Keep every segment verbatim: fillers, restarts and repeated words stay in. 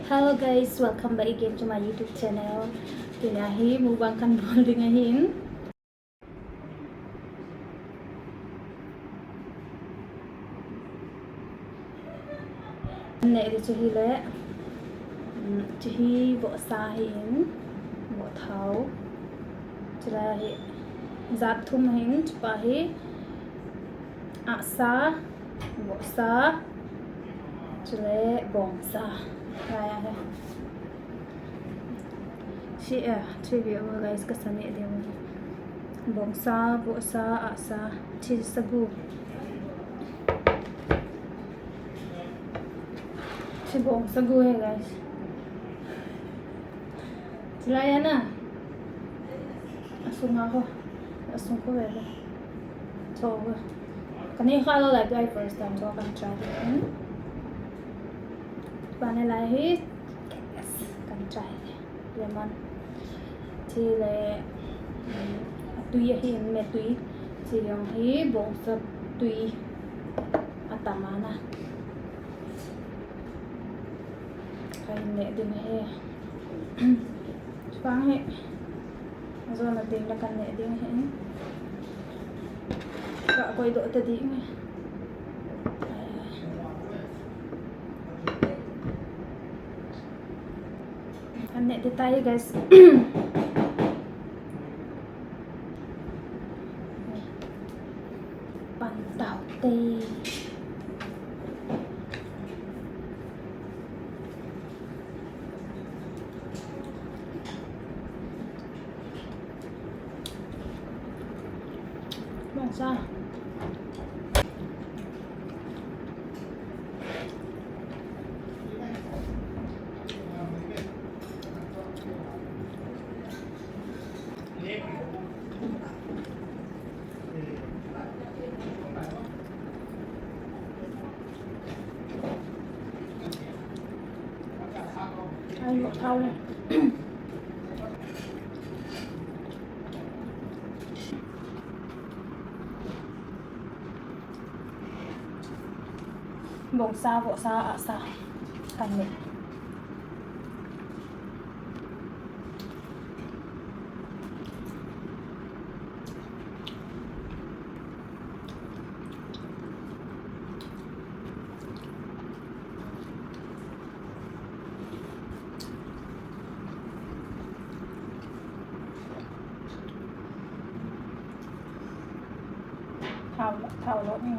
Hello guys, welcome back again to my YouTube channel. Tunia hi mukbang kan bol ding ahin. Neh ding chu hile, um, chu hi vohsa ahin, vohthao. Chule hi jat thum ahin, chupa hi ahsa, vohsa, chule bongsa. Lai ahi. Chi, eh, chi view guys, kasa neh ding. Bongsa, vohsa, ahsa, chi sagu. Chi bongsa gu ahi guys. Chulai ana. Asung a ho. Asung ko ve ve. Cho ve. Kanei kha lou lai, tua first time cho kan try. Hmm? Pane lai hi. Yes, kan try. Lemon. Chule, um, atui ahin, me tui. Chi jong hi bongsa tui atam ana. Kan neh ding ahi. Chupang hi. Ajona ding le kan neh ding ahi. Ka koi doh ta ding ahi. Kan neh ding tai guys. Pan tau te. Bongsa. Ai, một thau này. Bongsa, vohsa, ahsa. Kan neh. Thao, thao lou ni.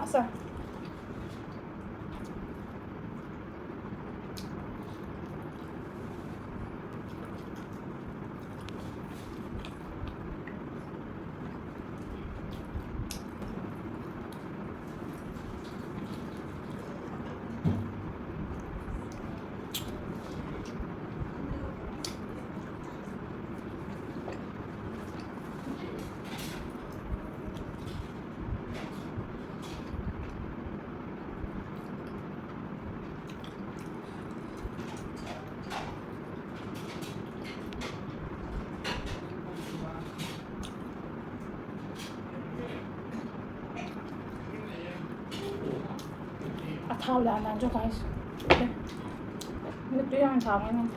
Asa. Thao le anan chu, guys. Mit tu yang thao ngai ngai.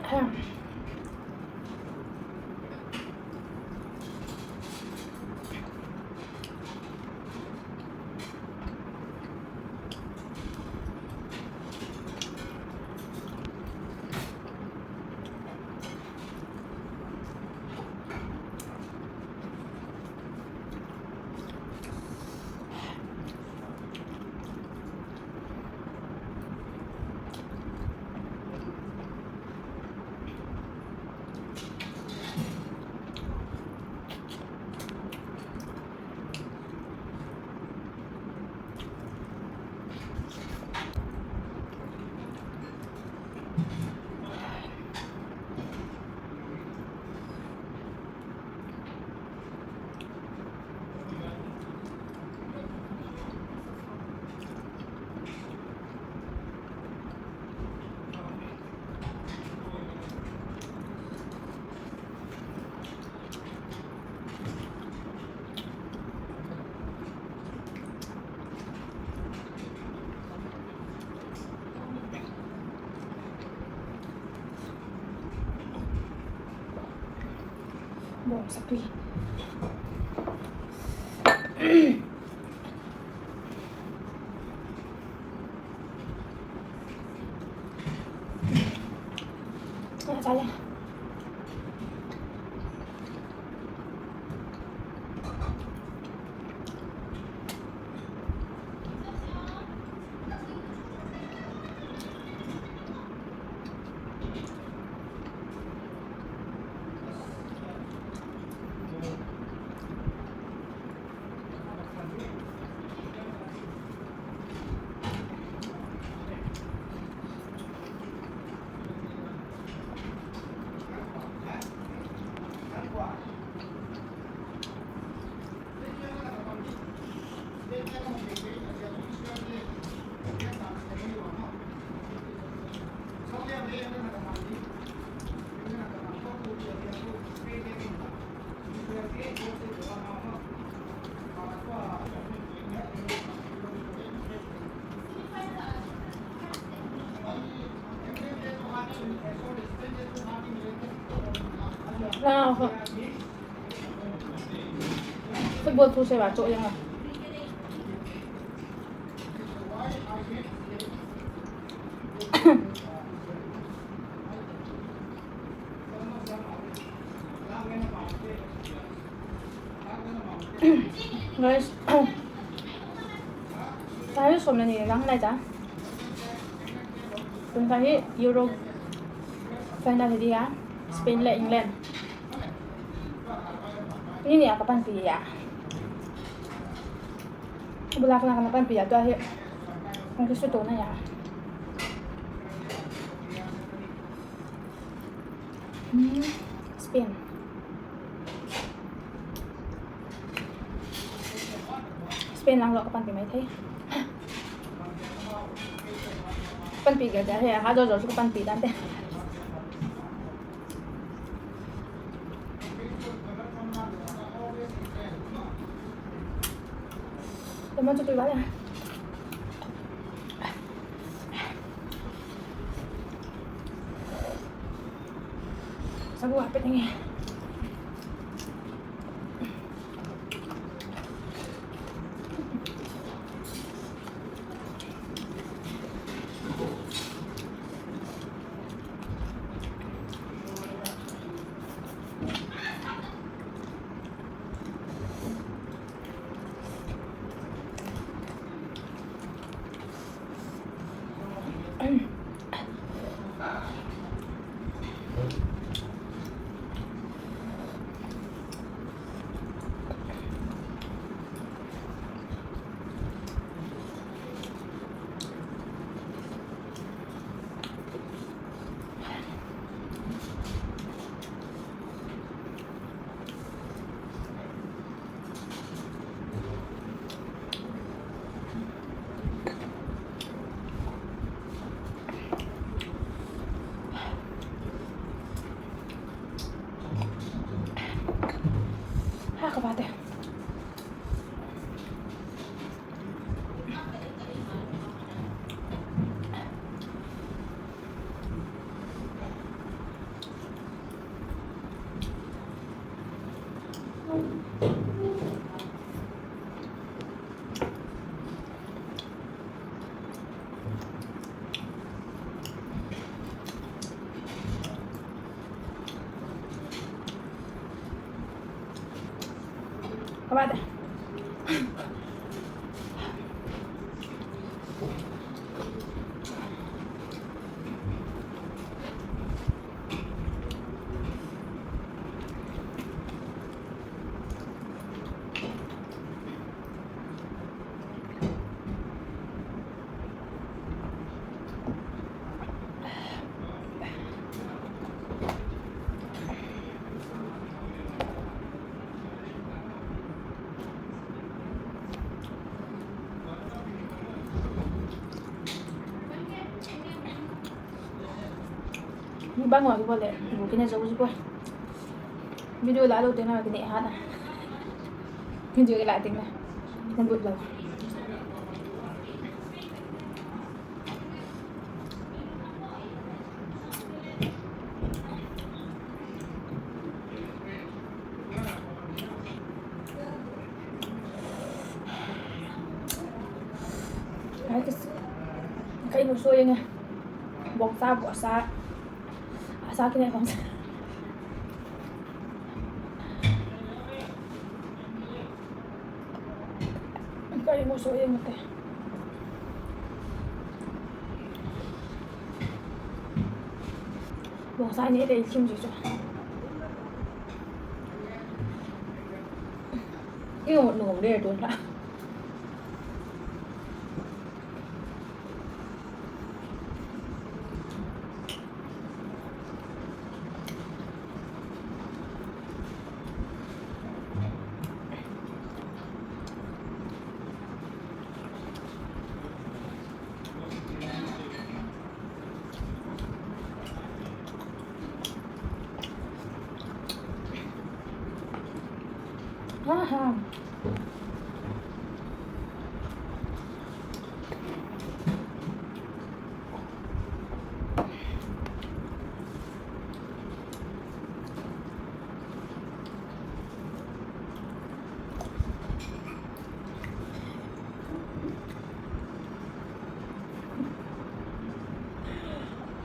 Ahem. Bom sakli. Football thu se ba cho yang a. Guys, tarik som le ni lang lai ta. Tun tarik Euro final hi dia, Spain le England. Ni ni a kapanpi a. Bula kana kana panpi a, tua hi. Ang kisu to na ya. Hmm, Spain. Spain lang lo kapanpi mai thei. Panpi ka ja he, ha jo jo chu kapanpi dan te. Lemon chu tui ba ya. Sagu a pet nge. What? Mukbang wa kibo le, bu kine jo kibo. Video la lou teng na kine ha na. Video la teng na. Kine bu lou. Ai, ka, ka imu so yeng e. Bong sa, bong sa. Asa kine bong sa. Ka imu so yeng e. Bong sa ni le isim ji cho. Io, no, le, don la. Aha.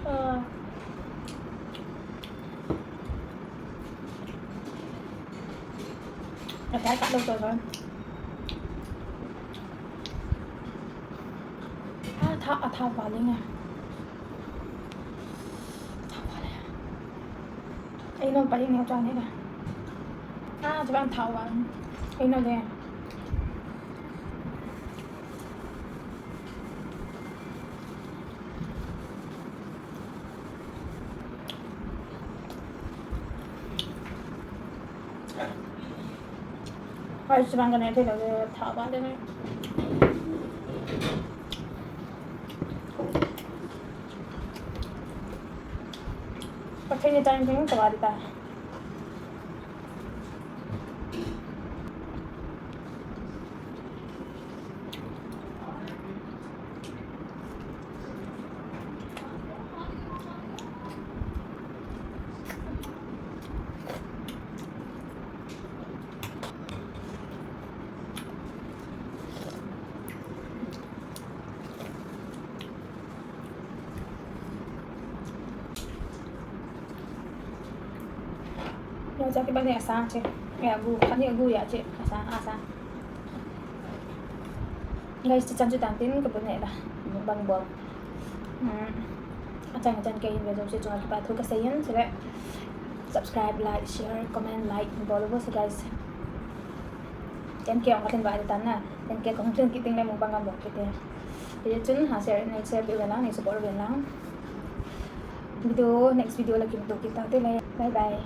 Ah. Atai ka lo to. Ah, tha, ah, tha va le nga. Tha va le. Ei no pa ding neo chang ne da. Ah, chuban thao vang. Ei no de. Hai, chuban ka ne thei lou de, thao vang de ne. Pathen ni time theng tawh a ding ta. Lo cha kiban ne asa che. Ya gu, khat ni gu ya che. Asa, asa. Guys, chichan chu tangtin ka bu ne la. Bang bol. Hmm. Achan achan kei hin ve jouse chunga kipa thu ka sei in, chule subscribe, like, share, comment, like, bol vo se guys. Ten K ong ka thlen va tan na. Ten K kong thlen kit ding le mukbang ka bol kit e. Hijeh chun ha share, nei share uvin lang, nei support uvin lang. Video, next video la kimuto kit tau te le. Bye bye.